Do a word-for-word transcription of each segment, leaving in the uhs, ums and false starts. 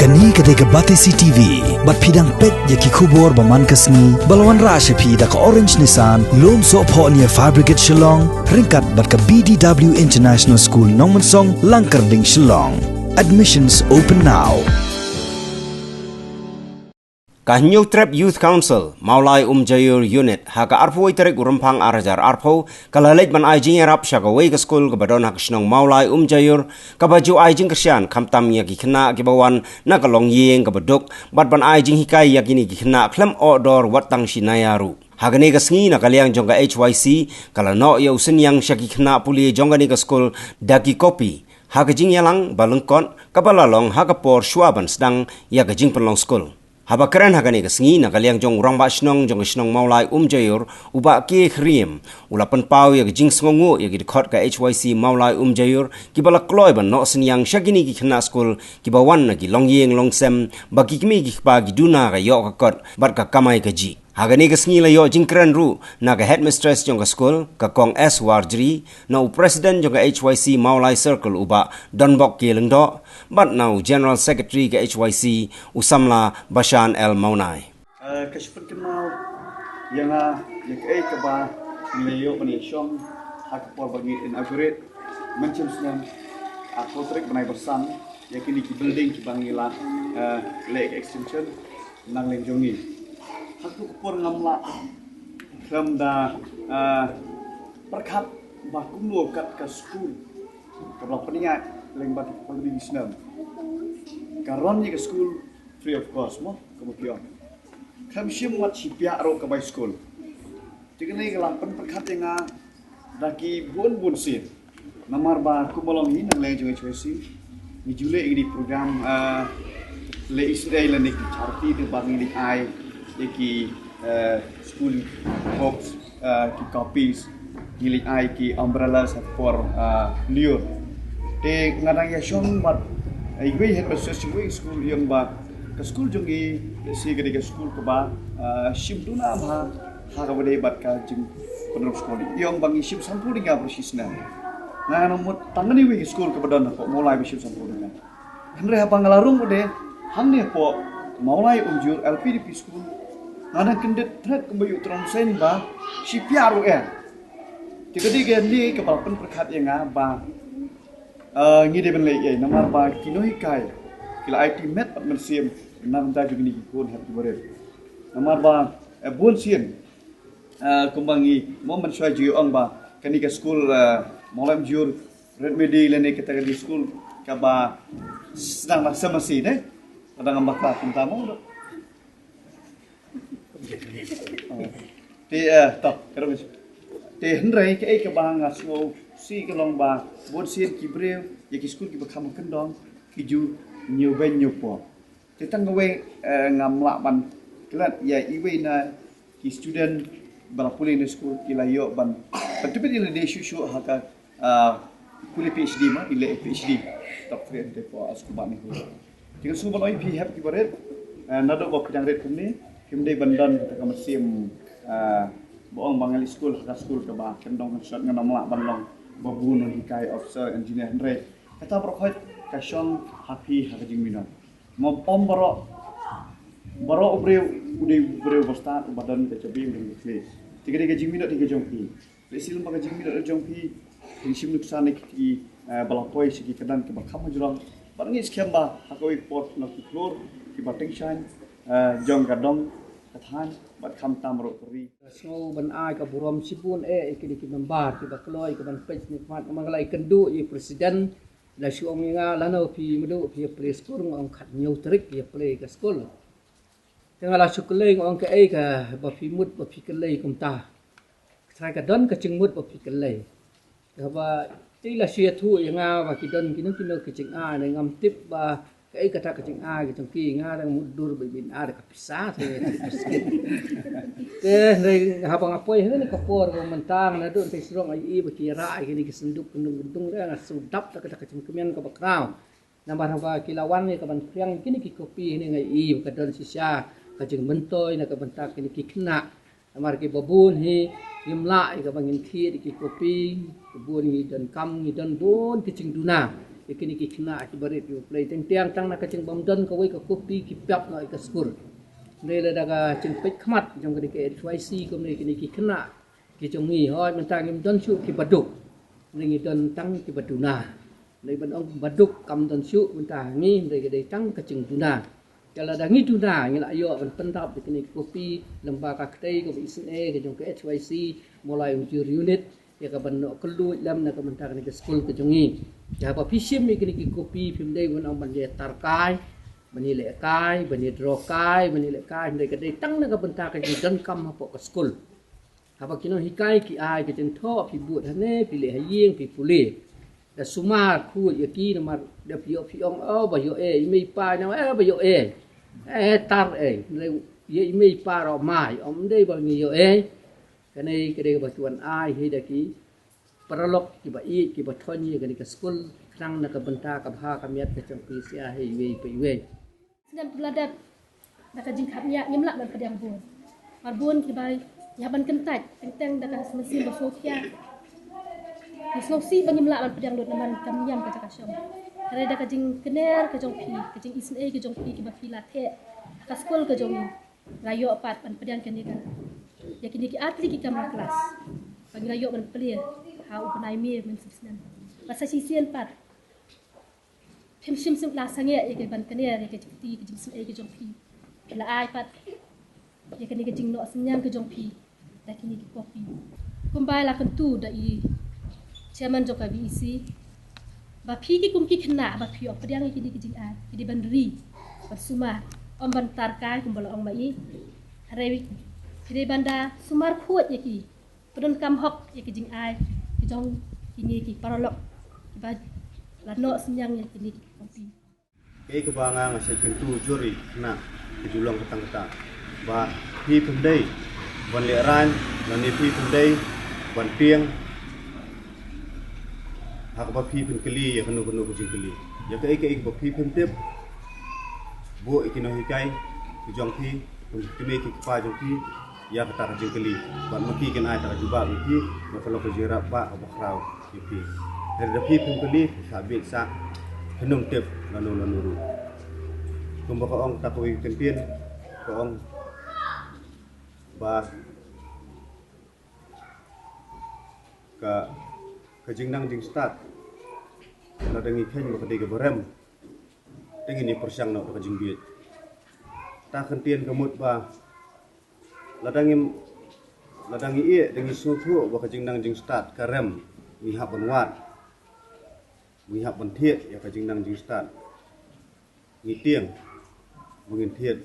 Kane ka dei ka Batesi T V, bad phi dang peit ïa ki khubor ba man ka sngi, ba la wanrah sha phi da ka Orange Nissan, Lumsohphoh near Fire Brigade Shillong, ryngkat bad ka B D W International School Nongmensong, Langkyrding, Shillong. Admissions open now. Ka Hynñiewtrep Youth Council Mawlai Umjaiur Unit ha ka arphew tarik u Rymphang ar hajar arphew ka la leit ban ai jingïarap sha kawei ka skul kaba don ha ka shnong Mawlai Umjaiur, kaba ju ai jingkyrshan khamtam ïa ki khynnah kiba wan na ka longïing kaba duk, bad ban ai jinghikai ïa kine ki khynnah khlem oh dor wat tang shi naya ruh. Ha kane ka sngi na ka liang jong ka H Y C ka la noh ïa u synñiang sha ki khynnah pule jong kane ka skul da ki kopi ha ka jingïalang ba lyngkot kaba la long ha ka por shuwa ban sdang ïa ka jingpynlong skul. Haba kren ha kane ka sngi na ka liang jong u Rangbah Shnong jong ka shnong Mawlai Umjaiur, u Bah K Khriem, u la pynpaw ïa ka jingsngewnguh ïa ki dkhot ka H Y C Mawlai Umjaiur kiba la kloi ban noh synñiang sha kine ki khynnah skul kiba wan na ki longïing longsem, ba ki kmie ki kpa ki duna ka ïoh ka kot bad ka kamai kajih. Ha kane ka sngi la ïoh jingkren ruh na ka headmistress jong ka skul, ka Kong S Warjri, na u president jong ka H Y C Mawlai Circle, u Bah Donbok K Lyngdoh, bad na u general secretary ka H Y C, u samla Bashan L Mawnai. Eh, ka shu pynkynmaw ïa nga ïa kaei kaba ngi la ïoh ban ïashong ha ka por ba ngi inaugurate mynshem snem, ha ka tarik bnai ba san, ïa kine ki building kiba ngi la, eh, leh ka extension na liang jong ngi. Ha kato ka por ngam lah khlem da, eh, pyrkhat ba kumno kat ka skul kaba la pynïaid lyngba ki phew tylli ki snem ka run ïa ka skul free of cost, mo, kumba ki ong. Khlem shim wat shi piah ruh ka bai skul. Te kane ka la pynpyrkhat ïa nga da ki bun bun sien. Namar ba kumba long hi na liang jong H Y C, ngi ju leh ïa kine ki program, ah, leh ïa ki charity, te ba ngi leit ai ïa ki, eh, school books, eh, ki copies, ngi leit ai ki umbrellas ha ka por, ah, lyiur. Te nga dang ïashong bad, eh, iwei headmistress jong iwei skul, i ong ba ka skul jong ngi, lehse ka dei ka skul kaba, ah, shim duna bha ha kaba ïadei bad ka jingpynrung skul. I ong ba ngi shim sanphew tyngka baroh shi snem. Nga ngam mut tang kane iwei skul kaba don hapoh Mawlai ba shim sanphew tyngka. Hynrei haba nga la rung pat de hangne hapoh Mawlai Umjaiur L P D P school, nga dang kyndit thret kumba ïa u Trai Umseiñ ba shi piah ruh ïa. Te ka dei kane kaba la pynpyrkhat ïa nga ba, eh, ngi dei ban leh ei, namar ba ki nonghikai ki la aiti met bad mynsiem na ka bynta jong kine ki khun hep ki barit. Namar ba, eh, bun sien, eh, kumba ngi, mo, mynshuwa ju ong ba kane ka skul, eh, Mawlai Umjaiur Red Midi lane kata ka dei skul kaba sdang ba sa masi, ne? Ka dang ba ka kumta mo. Te, eh, to, ka dang. Te hynrei kaei kaba nga sngewsih ka long ba bun sien ki briew ïa ki skul kiba kham kyndong ki ju ñiew beiñ ñiew por. Te tang kawei, eh, ngam lah ban klet ïa iwei na ki student ba la pule na skul, ki la ïoh ban, ban tip ïa lade shuh shuh ha ka, ah, pule P H D, ma, i leh P H D. Top three ante po as ku ba ni hu. Te nga sngewbha ban ong ïa phi hep ki barit, eh, naduh ba phi dang rit kumne, phim dei ban don kata ka mynsiem, eh, ba ong ba ngan leit skul ha ka skul kaba kyndong kynshot, ngan ym lah ban long ba bun nonghikai, officer, engineer, hynrei kata baroh khoit ka shong ha phi ha ka jingminot. Mo, ym baroh, baroh u briew u dei u briew ba stad, uba don ka jabieng, u dei u khlieh. Te ka dei ka jingminot hi ka jong phi. Lehse lem bad ka jingminot ka jong phi, phin shim nuksan ïa ki, eh, ba la poi sha ki kyrdan kiba kham hajrong. Bad ngi skhem ba ha kawei ka por na ki khlur kiba tyngshaiñ, eh, jong ka dong ka thaiñ bad khamtam ruh ka ri. Sngew ban ai ka burom shibun eh ïa kine ki member kiba kloi ka ban peit ne khmat, namar nga la ïakynduh ïa u president, la shu ong ïa nga, lano phi mudui phi ïa plie skul, nga ong khathynñiew tarik ïa plie ka skul. Te nga la shu kylli, nga ong kaei kaba phi mut ba phi kylli kumta. Trai ka don ka jingmut ba phi kylli. Kaba te la shu ïathuh ïa nga ba ki don kino kino ki jingai, ne ngam tip ba kaei kata ka jingai ka jong ki, nga dang mutdur ba bin ai da ka pisa te. Te hynrei haba nga poi hangne ka por ba mynta nga naduh te shrong ai i ba ki rah ïa kine ki synduk kyndung kyndung, nga shu dap da kata ka jingkmen kaba khraw. Namar haba ki la wan ïa ka ban phriang kine ki kopi hangne nga i ba ka don shisha ka jingmyntoi na ka bynta kine ki khynnah. Namar kiba bun hi ngim lah ïa kaba ngin thied ïa ki kopi, kiba bun ngi donkam, ngi don bun ki jingduna. ïa kine ki khynnah kiba rit kiba plie, teng teng tang na ka jingbym don kawei ka kopi ki pep noh ïa ka skul. Hynrei lada ka jingpeit khmat jong kane ka H Y C kumne, kine ki khynnah ki jong ngi, hooid, mynta ngim don shuh kiba duk, hynrei ngi don tang kiba duna. Hynrei ban ong ba duk kam don shuh mynta ha ngi, hynrei ka dei tang ka jingduna. Ka lada ngi duna, ngi la ïoh ban pyndap ïa kine ki kopi lyngba ka ktei kaba isynei ka jong ka H Y C Mawlai Umjir Unit, ïa ka ban noh kylluid lem na ka bynta kane ka skul ka jong ngi. Ïa haba phi shim ïa kine ki kopi, phim dei ban ong ban ïa tar kai, ban ïa leh kai, ban ïa draw kai, ban ïa leh kai, hynrei ka dei tang na ka bynta ka jingdonkam hapoh ka skul. Haba ki nonghikai ki ai ka jingthoh, phi bud hangne, phi leh ha ïing, phi pule. Da sumar khuid ïa ki, namar da phi ïoh, phi ong, "Oh, ba ïoh ei, i mei i pa, na, eh, ba ïoh ei. Eh, tar ei." Hynrei ïa i mei i pa ruh mai, ym dei ba ngi ïoh ei. Kane ka dei kaba ki wan ai hi da ki paralok kiba ïeit, kiba thoh ïa kane ka skul, khnang na ka bynta ka bha ka miat ka jong phi sha iwei pa iwei. Snem ba la dep, da ka jingkhapngiah ngim lah ban pdiang bun. Mar bun kiba ïa ban kyntait, teng teng da ka mynsiem ba sngewkhia. Ngi sngewsih ba ngim lah ban pdiang lut namar kam ñiam ka jaka shong. Hynrei da ka jingkner ka jong phi, ka jingisynei ka jong phi kiba phi la theh ha ka skul ka jong ngi, nga ïoh pat ban pdiang kane ka, ïa kine ki artylli ki kamra klas ba ngi la ïoh ban plie ha u bnai May mynshisnem. Bad sa shisien pat, phim shym shym la sangeh ïa ka ban kner ïa ka jingkti, ka jingsynei ka jong phi. Phi la ai pat ïa kane ka jingnoh synñiang ka jong phi da kine ki kopi. Kumba la kyntu da i chairman jong ka V E C, ba phi ki kum ki khynnah ba phi ïoh pdiang ïa kine ki jingai, ki dei ban ri, ban sumar, ym ban tar kai kumba la ong ma i. Hynrei ki dei ban da sumar khuid ïa ki, pyndonkam hok ïa ki jingai ki jong kine ki paralok kiba la noh synñiang ïa kine ki kopi. Kaei kaba nga nga shait kyntu jur ïa ki khynnah, ka ju long kata kata ba phi phim dei ban lehraiñ, lane phi phim dei ban tieng ha kaba phi pynkylli ïa kano kano ka jingkylli. Ïa kaei kaei kaba phi phim tip, buh ïa ki nonghikai ki jong phi, ki mei ki kpa jong phi, ïa kata ka jingkylli. Bad ma ki kin ai kata ka jubab ïa phi, ïa ka long ka jingïarap ba kaba khraw ïa phi. Hynrei da phi phim kylli, phi sa bieit sa, phin ym tip lano lano ruh. Kumba ka ong kata kawei ka kyntien, ka ong ba ka, ka jingnang jingstad, lada ngi kheiñ ba ka dei kaba rem, te ngin ïa pyrshang noh da ka jingbieit. Ta kyntien ka mut ba lada ngim, lada ngi ïeh, da ngi sngewthuh ba ka jingnang jingstad ka rem, ngi hap ban wad, ngi hap ban thied ïa ka jingnang jingstad. Ngi tieng ba ngin thied.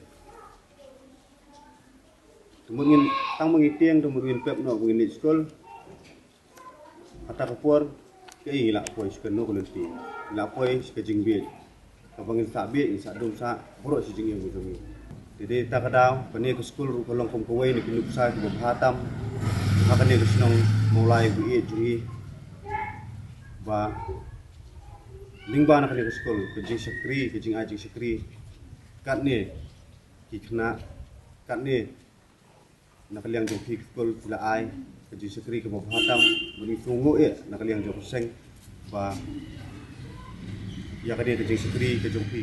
Te mut ngin, tang ba ngi tieng, te mut ngin pep noh ba ngin leit skul. Kata ka por, kaei ngi lah poi sha kano ka lynti, ngi lah poi sha ka jingbieit. Kaba ngin sa bieit, ngin sa dum sa baroh shi jingim ka jong ngi. Te dei ta ka daw, kane ka skul ruh ka long kum kawei na ki nuksa kiba bha tam ha kane ka shnong Mawlai ba ïeit jong ngi. Ba lyngba na kane ka skul, ka jingshakri, ka jingai jingshakri, katne ki khynnah, katne na ka liang jong phi ki skul phi la ai ka jingshakri kaba bha tam, bad ngi sngewnguh ïa na ka liang jong ka seng ba ïa kane ka jingshakri ka jong phi.